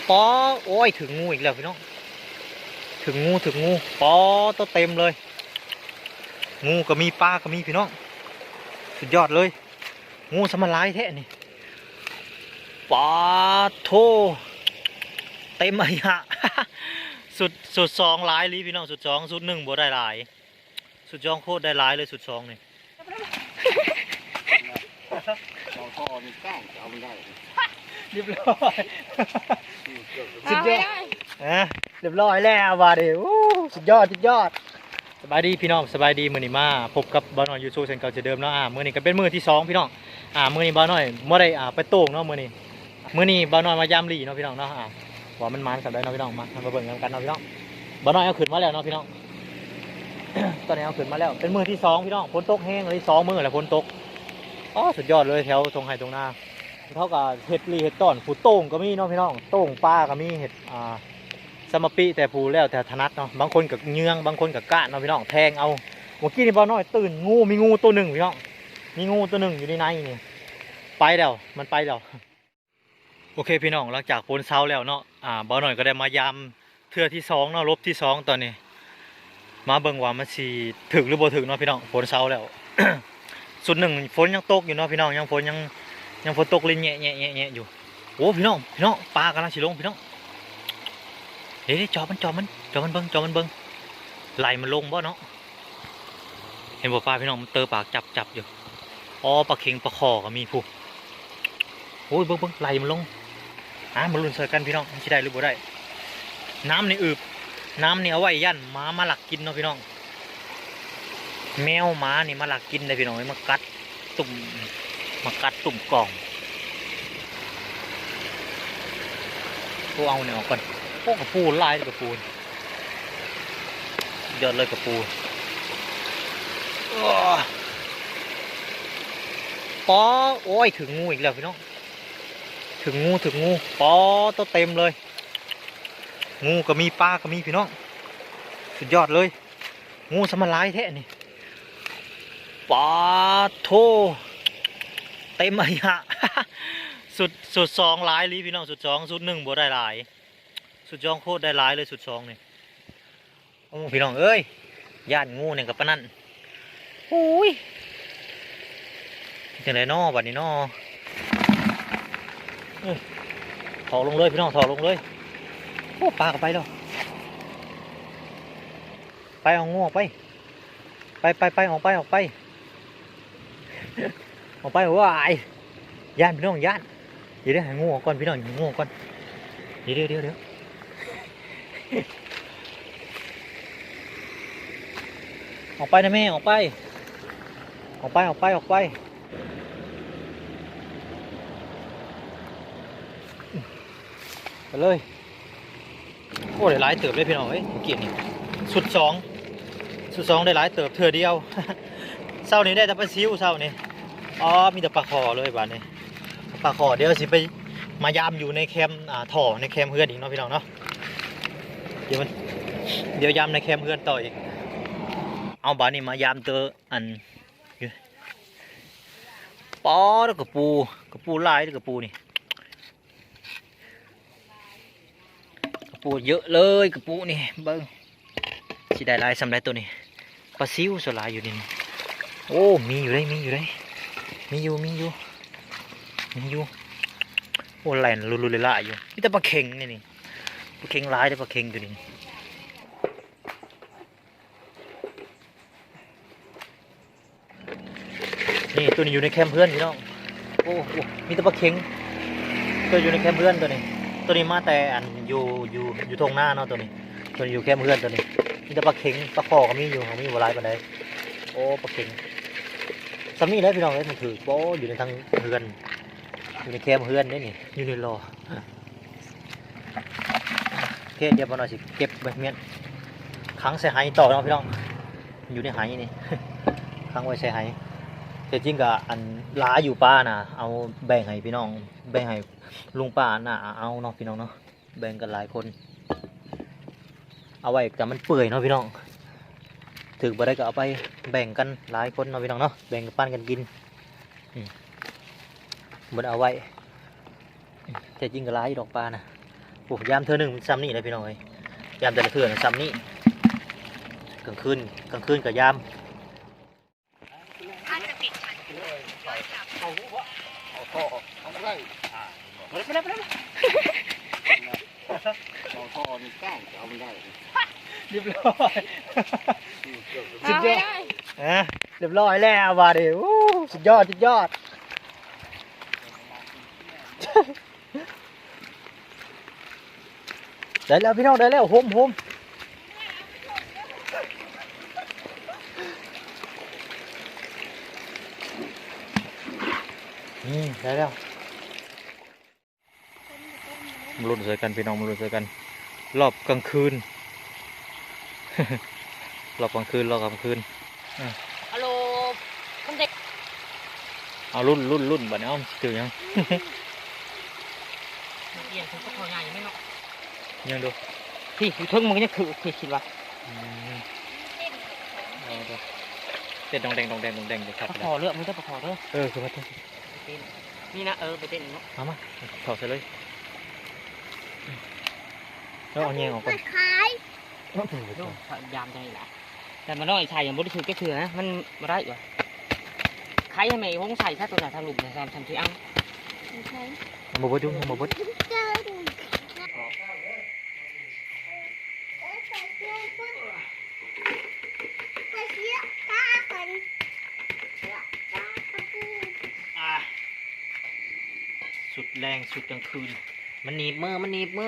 ປາ ໂອ້ຍ ຖືກງູອີກແລ້ວພີ່ນ້ອງ ຖືກງູ ຖືກງູ ປາ ໂຕເຕັມເລີຍ ງູກໍມີ ປາກໍມີພີ່ນ້ອງ ສຸດຍອດເລີຍ ງູສະມາຫຼາຍແທ້ນີ້ ປາໂທ້ ເຕັມອາຍະ ຊຸດ ຊຸດສອງຫຼາຍອີ່ຫຼີພີ່ນ້ອງ ຊຸດສອງ ຊຸດໜຶ່ງບໍ່ໄດ້ຫຼາຍ ຊຸດສອງໂຄດໄດ້ຫຼາຍເລີຍ ຊຸດສອງນີ້ ເອົາທໍ່ນີ້ກ້າງຈະເອົາມັນໄດ້ ຮຽບຮ້ອຍ ສຸດຍອດ ຮະ ຮຽບຮ້ອຍແລ້ວບາດນີ້ ໂອ້ ສຸດຍອດ ສຸດຍອດ ສະບາຍດີພີ່ນ້ອງ ສະບາຍດີ ມື້ນີ້ມາພົບກັບບ່າວນ້ອຍຢູທູບເຊັ່ນເກົ່າເຊັ່ນເດີມເນາະ ອາ ມື້ນີ້ກໍເປັນມື້ທີສອງພີ່ນ້ອງ ອາ ມື້ນີ້ບ່າວນ້ອຍບໍ່ໄດ້ ອາ ໄປໂຕ່ງເນາະ ມື້ນີ້ ມື້ນີ້ບ່າວນ້ອຍມາຢາມລີເນາະພີ່ນ້ອງເນາະ ອາ ວ່າມັນໝານສ່ຳໃດເນາະພີ່ນ້ອງ ມາ ເຮົາມາເບິ່ງນຳກັນເນາະພີ່ນ້ອງ ບ່າວນ້ອຍເອົາຂຶ້ນມາແລ້ວເນາະພີ່ນ້ອງ ຕອນນີ້ເຮົາຂຶ້ນມາແລ້ວ ເປັນມື້ທີສອງພີ່ນ້ອງ ຝົນຕົກແຮງອີ່ຫຼີ ສອງມື້ແລ້ວຝົນຕົກ ອໍ ສຸດຍອດເລີຍ ແຖວທົ່ງໄຮ່ທົ່ງນາ ເຂົາກໍເຮັດລີເຮັດຕ້ອນ ຜູ້ໂຕ່ງກໍມີເນາະພີ່ນ້ອງ ໂຕ່ງປາກໍມີ ເຮັດ ອ່າ ສະມາປິ ແຕ່ຜູ້ແລ້ວແຕ່ຖະໜັດເນາະ ບາງຄົນກໍເຍືອງ ບາງຄົນກໍກາດເນາະພີ່ນ້ອງ ແທງເອົາ ມື້ກີ້ນີ້ບ່າວນ້ອຍຕື່ນ ງູ ມີງູໂຕໜຶ່ງພີ່ນ້ອງ ມີງູໂຕໜຶ່ງຢູ່ໃນໃນນີ້ ໄປແລ້ວ ມັນໄປແລ້ວ. ໂອເຄພີ່ນ້ອງ ຫຼັງຈາກຝົນເຊົາແລ້ວເນາະ ອ່າ ບ່າວນ້ອຍກໍໄດ້ມາຢາມເທື່ອທີສອງເນາະ ລົບທີສອງຕອນນີ້ ມາເບິ່ງວ່າມັນຊິຖືກຫຼືບໍ່ຖືກເນາະພີ່ນ້ອງ ຝົນເຊົາແລ້ວ ຊຸດໜຶ່ງຝົນຍັງຕົກຢູ່ເນາະພີ່ນ້ອງ ຍັງຝົນ ຍັງ ຍັງຝົນຕົກລິນແຍະໆໆຢູ່ ໂອ້ ພີ່ນ້ອງ ພີ່ນ້ອງ ປາກຳລັງຊິລົງພີ່ນ້ອງ ເດ້ໆ ຈອບມັນ ຈອບມັນ ຈອບມັນເບິ່ງ ຈອບມັນເບິ່ງ ໄລ່ມັນລົງບໍ່ເນາະ ເຫັນບໍ່ປາພີ່ນ້ອງ ມັນເຕີປາກຈັບໆຢູ່ ອໍ ປາເຂັງປາຄໍ່ກໍມີພຸ້ນ ໂອ້ຍ ເບິ່ງໆ ໄລ່ມັນລົງ ອ່າ ມາລຸ້ນຊ່ອຍກັນພີ່ນ້ອງ ມັນຊິໄດ້ຫຼືບໍ່ໄດ້ ນ້ຳນີ້ອຶບ ນ້ຳນີ້ເອົາໄວ້ຢ້ານໝາມາລັກກິນເນາະພີ່ນ້ອງ ແມວໝານີ້ມາລັກກິນເດ້ພີ່ນ້ອງເອີຍ ມາກັດ ຕຸ້ມ ມາກັດຕຸ້ມກ່ອງ ໂອ້ ເອົານີ້ອອກກ່ອນ ໂອ້ ກະປູຫຼາຍເດ້ ກະປູ ຍອດເລີຍກະປູ ປາ ໂອ້ຍ ຖືກງູອີກແລ້ວພີ່ນ້ອງ ຖືກງູ ຖືກງູ ປາ ໂຕເຕັມເລີຍ ງູກໍມີ ປາກໍມີພີ່ນ້ອງ ສຸດຍອດເລີຍ ງູສະມາຫຼາຍແທ້ນີ້ ປາໂທ້ ເຕັມອາຍະ ຊຸດ ຊຸດສອງຫຼາຍອີ່ຫຼີພີ່ນ້ອງ ຊຸດສອງ ຊຸດໜຶ່ງບໍ່ໄດ້ຫຼາຍ ຊຸດສອງໂຄດໄດ້ຫຼາຍເລີຍ ຊຸດສອງນີ້ ໂອ້ ພີ່ນ້ອງເອີຍ ຢ້ານງູແນວກັບປານນັ້ນ ໂອ້ຍ ຈັ່ງໃດນໍບັດນີ້ນໍ ເອີ ຖອກລົງເລີຍພີ່ນ້ອງ ຖອກລົງເລີຍ ໂອ້ ປາກໍໄປແລ້ວ ໄປ ເອົາງູອອກໄປ ໄປ ໄປ ໄປ ອອກໄປ ອອກໄປ ອອກໄປ ວ້າຍ ຢ້ານພີ່ນ້ອງ ຢ້ານ ດຽວ ດຽວ ໃຫ້ງູອອກກ່ອນພີ່ນ້ອງ ໃຫ້ງູອອກກ່ອນ ດຽວ ດຽວ ດຽວ ດຽວ ອອກໄປນະແມ່ ອອກໄປ ອອກໄປ ອອກໄປ ອອກໄປ ໄປເລີຍ. ໂອ້ ໄດ້ຫຼາຍເຕີບເລີຍພີ່ນ້ອງເອີຍ ມື້ກີ້ນີ້ ຊຸດສອງ ຊຸດສອງໄດ້ຫຼາຍເຕີບເທື່ອດຽວ ເຊົ້ານີ້ໄດ້ແຕ່ປາຊິວ ເຊົ້ານີ້ ອໍ ມີແຕ່ປາຄໍ່ເລີຍບາດນີ້ ປາຄໍ່ ດຽວຊິໄປມາຢາມຢູ່ໃນແຄມ ອ່າ ທໍ່ໃນແຄມເຮືອນອີກເນາະພີ່ນ້ອງເນາະ ດຽວມັນ ດຽວຢາມໃນແຄມເຮືອນຕໍ່ອີກ ເອົາ ບາດນີ້ມາຢາມເຕີ ອັນ ປາດ ກະປູ ກະປູຫຼາຍເດ້ ກະປູນີ້ ກະປູເຍາະເລີຍ ກະປູນີ້ ເບິ່ງ ຊິໄດ້ຫຼາຍສ່ຳໃດໂຕນີ້ ປາຊິວສ່ວນຫຼາຍຢູ່ນີ້ ໂອ້ ມີຢູ່ເດ້ ມີຢູ່ເດ້ ມີຢູ່ ມີຢູ່ ມີຢູ່ ໂອ້ ແລ່ນລຸລຸເລລາຢູ່ ມີແຕ່ປາເຂັງນີ້ ປາເຂັງຫຼາຍເດ້ ປາເຂັງຢູ່ນີ້. ນີ້ ໂຕນີ້ຢູ່ໃນແຄມເຮືອນພີ່ນ້ອງ ໂອ້ ໂອ້ ມີແຕ່ປາເຂັງ ໂຕຢູ່ໃນແຄມເຮືອນໂຕນີ້ ໂຕນີ້ມາແຕ່ອັນ ຢູ່ ຢູ່ ຢູ່ທົ່ງນາເນາະ ໂຕນີ້ ໂຕນີ້ຢູ່ແຄມເຮືອນໂຕນີ້ ມີແຕ່ປາເຂັງ ປາຄໍ່ກໍມີຢູ່ ຫາກມີບໍ່ຫຼາຍປານໃດ ໂອ້ ປາເຂັງ ສ່ຳນີ້ແຫຼະພີ່ນ້ອງເອີຍ ມັນຖືກບໍ່ ຢູ່ໃນທາງເຮືອນ ຢູ່ໃນແຄມເຮືອນເດ້ນີ້ ຢູ່ໃນລໍ. ໂອເຄ ດຽວບ່າວນ້ອຍຊິເກັບໃບໝ້ຽນຂັງໃສ່ໄຫຕໍ່ເນາະພີ່ນ້ອງ ຢູ່ໃນໄຫນີ້ ຂັງໄວ້ໃສ່ໄຫ ແທ້ຈິງກະອັນຫຼາຍຢູ່ປານະ ເອົາແບ່ງໃຫ້ພີ່ນ້ອງ ແບ່ງໃຫ້ລຸງປ້ານ້າອາເອົາເນາະພີ່ນ້ອງເນາະ ແບ່ງກັນຫຼາຍຄົນ ເອົາໄວ້ແຕ່ມັນເປື່ອຍເນາະພີ່ນ້ອງ ຖືກບໍ່ໄດ້ກໍເອົາໄປແບ່ງກັນຫຼາຍຄົນເນາະພີ່ນ້ອງເນາະ ແບ່ງປັນກັນກິນ ອືມ ບໍ່ໄດ້ເອົາໄວ້ ແທ້ຈິງກໍຫຼາຍຢູ່ດອກປານະ. ໂອ້ ຍາມເທື່ອໜຶ່ງມັນຊ່ຳນີ້ແຫຼະພີ່ນ້ອງເອີຍ, ຍາມແຕ່ລະເທື່ອນະຊ່ຳນີ້. ກາງຄືນ ກາງຄືນກໍຍາມ. ເອົາທໍ່ ເອົາບໍ່ໄດ້ ເອົາທໍ່ນີ້ກ້າງ ເອົາບໍ່ໄດ້. ຮຽບຮ້ອຍ ສຸດຍອດ ຮຽບຮ້ອຍແລ້ວບາດນີ້. ໂອ້ ສຸດຍອດ ສຸດຍອດ. ໄດ້ແລ້ວພີ່ນ້ອງ ໄດ້ແລ້ວ ໂຮມ ໂຮມ. ນີ້ ໄດ້ແລ້ວ. ມາລຸ້ນໃສ່ກັນພີ່ນ້ອງ ມາລຸ້ນໃສ່ກັນ ລອບກາງຄືນ ລອບກາງຄືນ ລອບກາງຄືນ. ອາ ອາໂລ ມັນເດັກ. ເອົາລຸ້ນ ລຸ້ນ ລຸ້ນ ບາດນີ້ ເອົາ ມັນຊິຖືຫຍັງ? ມັນອຽງຄືປາຄໍໃຫຍ່ແມ່ນເນາະ. ຍັງດູ ພີ່ ຢູ່ເທິງມັນກໍຍັງຄື ພີ່ ຄິດວ່າ. ອືມ ເອົາເດີ ເຕັ້ນດອງແດງ ດອງແດງ ດອງແດງຢູ່ຄັກ. ປາຄໍເລືອກ ມີແຕ່ປາຄໍເດີ. ເອີ ຄືວ່າ ນີ້ນະ ເອີ ໄປເຕັ້ນເນາະ. ເອົາມາ ເຂົ້າໃສ່ເລີຍ. ເອົາແຍງອອກກ່ອນ ຂາຍ. ໂອ້ ຢາມຈັ່ງນີ້ລະ. ແຕ່ມານ້ອຍໃສ່ຍັງບໍ່ໄດ້ຖືກຈັກເທື່ອນະ ມັນບໍ່ໄດ້ຫວາ. ໄຂ່ໃຫ້ແມ່ອີ່ຫົງໃສ່ຊະ ຕົວນັ້ນທາງລຸ່ມນະ ຊຳ ຊຳຊິເອົາ. ບໍ່ເບິດຢູ່ ຍັງບໍ່ເບິດ. ອ່າ ສຸດແລງ ສຸດກາງຄືນ ມັນໜີບມື ມັນໜີບມື.